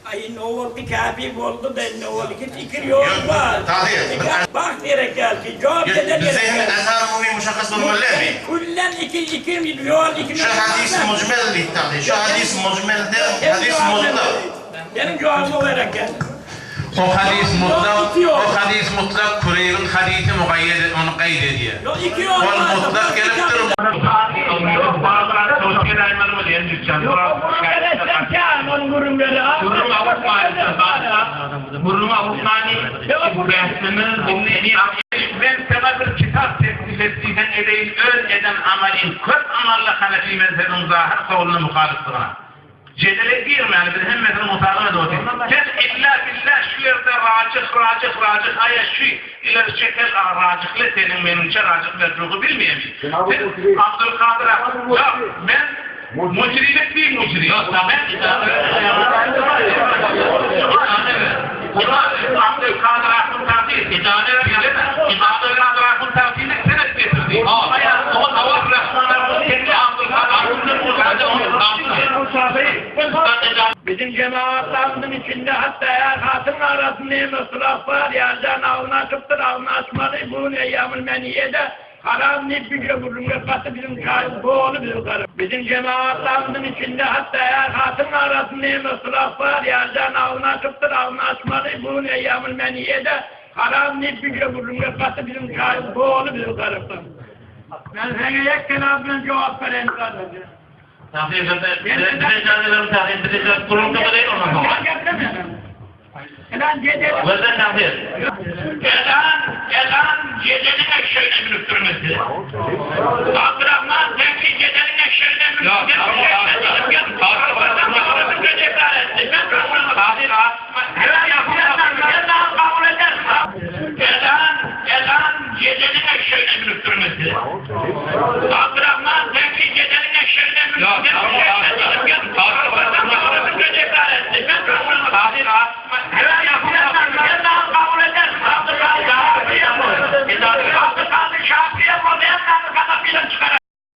Aý indi owalky käfi boldy-da indi owalky pikir ýok bar. Bagt gerek dälki, jogap jedel gerek däl. Küllen iki iki ýol iki Meniň jogabym gerek däl. O hadys mutlak, o hadys mutlak Kureýbiň hadysy mugaýýed ony gaýd edýär. Ol mutlak gelipdir. Men saňa bir kitap teklif et diýseň edeýin öz eden amalyň köp amally Hanefi mezhebiniň zahyr kowluna muhalyfdygyna. Jedele girmäli biz hemmesini mutabak edip otyrys. Sen illa billa şu ýerde rajyh rajyh rajyh aýa şu ileri çekel a rajyhly seniň meniňçe rajyh merjuhy bilmeýämi sen Abdulkadyr a ýok men mujrilik diý mujri men Abdulkadyr ahun tagsyr Abdulkadyr ahun tagsyr senet getirdi aýa Abdurrahman ahun kendi Abdulkadyr ahundan Biziň jemagatlarymyzyň içinde hatda är-hatyn arasynda hem yhtylaf bar, ýarjan agzyny açypdyr, agzyny açmaly, bu gün eýýamyl meniýede haram diýip büje gürrüňler gaty biziň çaýyň doly biziň garym. Biziň jemagatlarymyzyň içinde hatda är-hatyn arasynda hem yhtylaf bar, ýarjan agzyny açypdyr, agzyny açmaly, bu gün eýýamyl meniýede haram diýip büje gürrüňler gaty biziň çaýyň doly biziň garym. Men saňa ýek kelam bilen jogap bereýin gardaş. Elan jedeliň eşegine münüp durmuşdy. Abdurrahman Teňli jedeliň eşegine münüp.